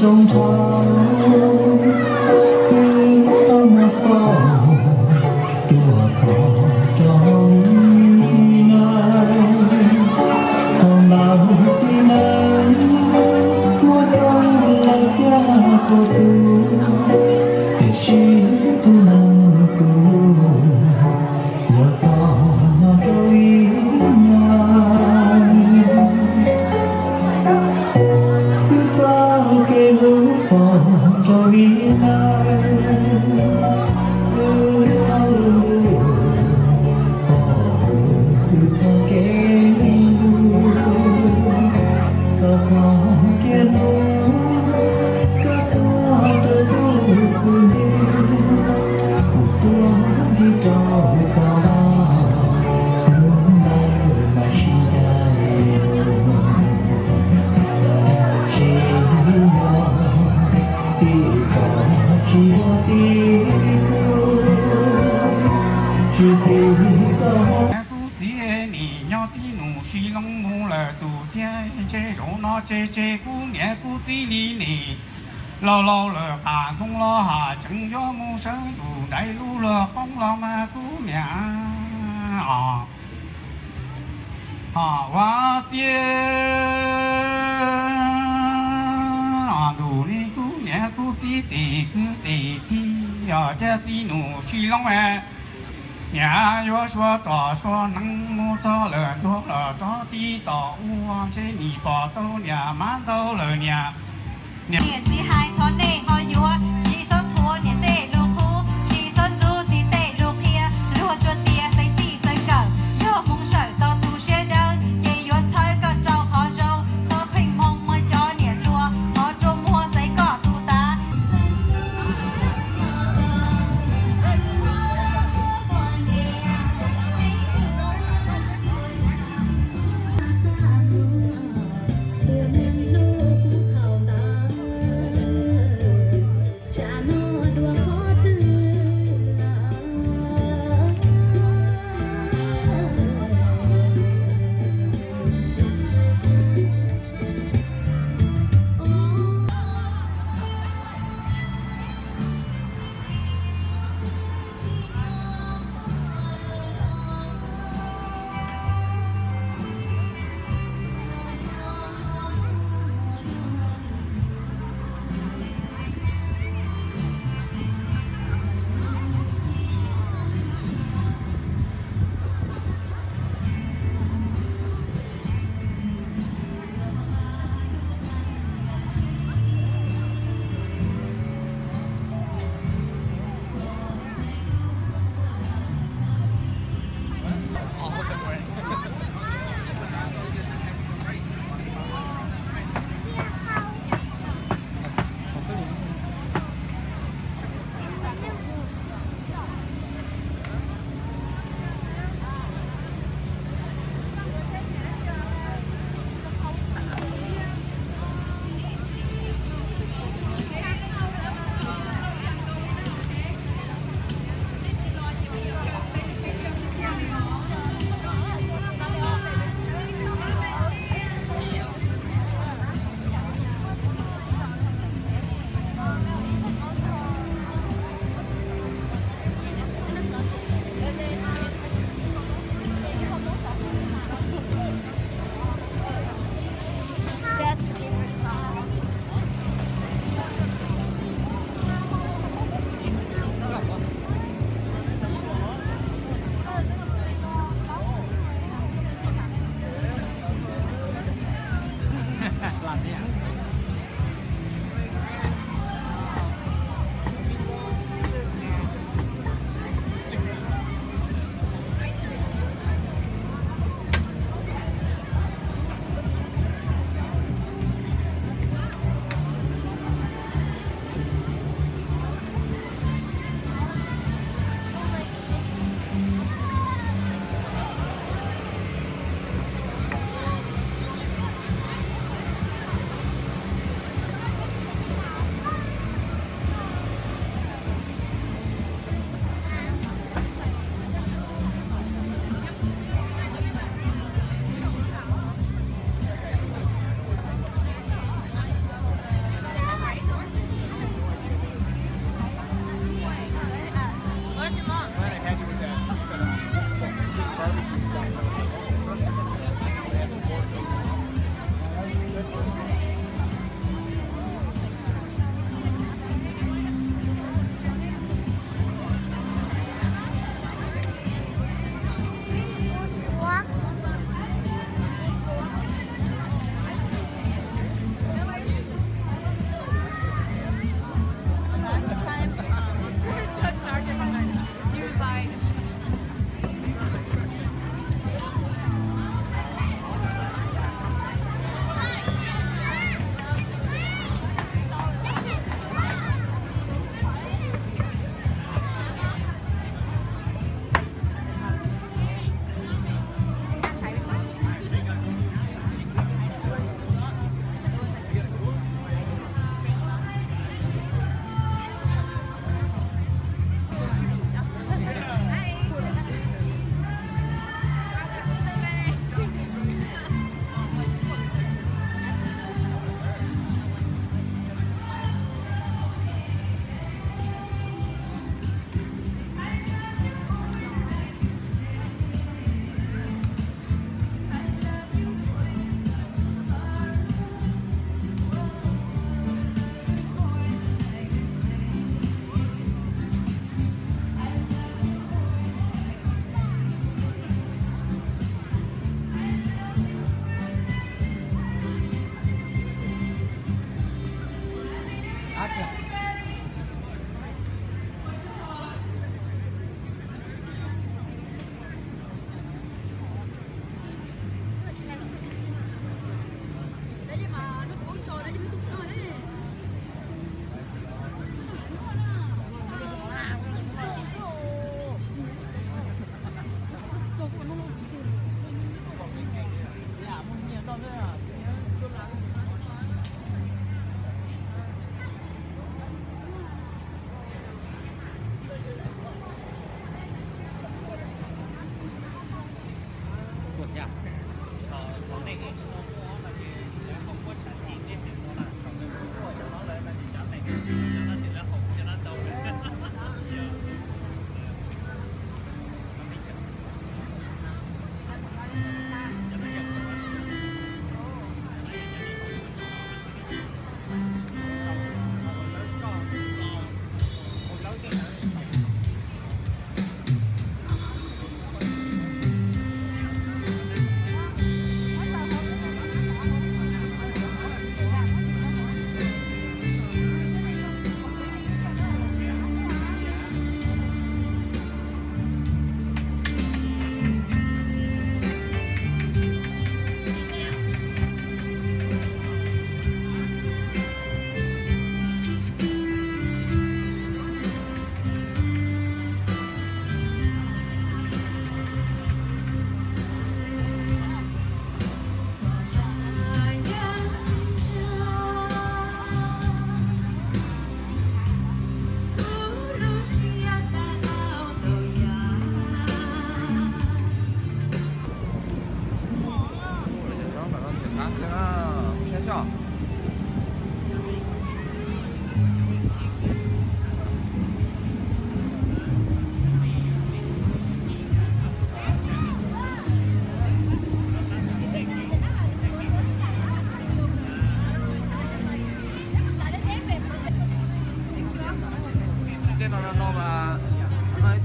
Zoo nrho twb tau muaj fo tuaj thov rau li na, tau npaum tib neeg muaj rooj los txhiab puas tus, tiam sis tus neeg kuv yog koj rau li na. Wb txoj kev hlub foom rau li na, wb tau lwm lwm pom wb txoj kev hlub. Koj txoj kev hlub koj tuaj rau kuv xwb ntag, kuv tuaj nti rau koj los, lub neej mas sib ncaim, tsis yog tib qho, tsis yog tib tug, tsis tiv txoj hmoov. Kuv txiv nim nyob txij nus sib loo mus lawm tus thiab, ntshe zaum no tseg tseg kuv niam kuv txiv li nim. Laus laus lawm qam nkoos los has tseem yuav mus sawv ntsug nraim lub luag qoob los mas kuv niam os. Ua txiaj os ntuj li kuv niam kuv txiv tes kwv tes tij os, thiab txij nus sib loo niam yuav suav roj suav hneev mus txog lawm ntuag los rov tib tom ua, ntshe nim pom tau niam mas ntau lawm niam. Niam txiv hais thov nej ho yuav tsis txhob thuav niam tej lus qhuav, tsis txhob ntxub txiv tej lus qhia. Luag tsuas tias xeeb txij xeeb nkawm, yog hmoov sawm tau tu siab dawb, ces yuav txhawb koj rau qhov zoo. Txhob pheej hmoo muaj cov niam hluas, qhov ruaj muag xaiv koj tu tas.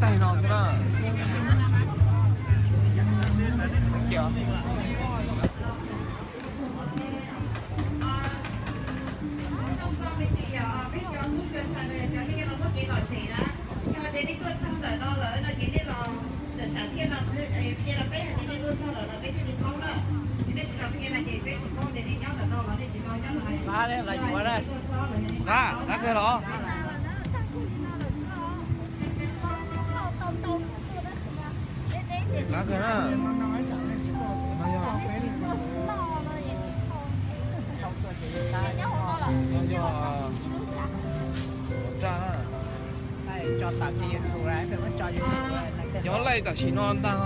Tag no xwb na. Qab, qab kawg los? Qab kawg na. Nyob laij tam sim no ntag.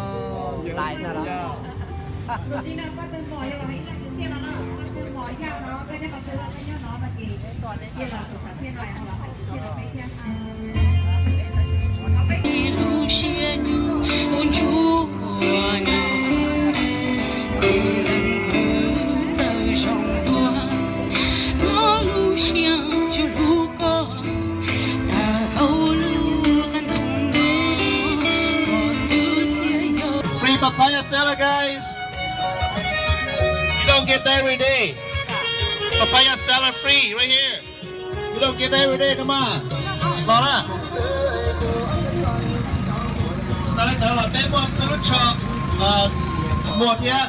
Free papaya seller, guys. You don't get that every day. Papaya seller free right here. You don't get that every day, come on. Los na. Tsis tas li ntawd los peb muaj peb lub tsho muag thiab.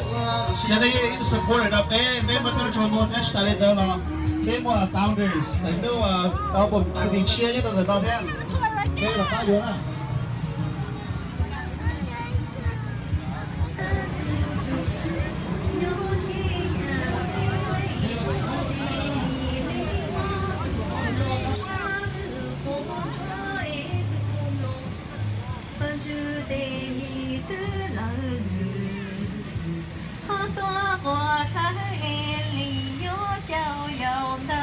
Yog nej ib tug supporter no peb, peb muaj peb lub tsho muag thiab. Tsis tas li ntawd los peb muaj Sounders, tus tau pum xwm siab nyob rau ntawm no thiab. Peb los pab yuav na. Tus ntsuj tes mi twb lawm, ho tuaj quas hlawv es li yuav caum yau ntawd.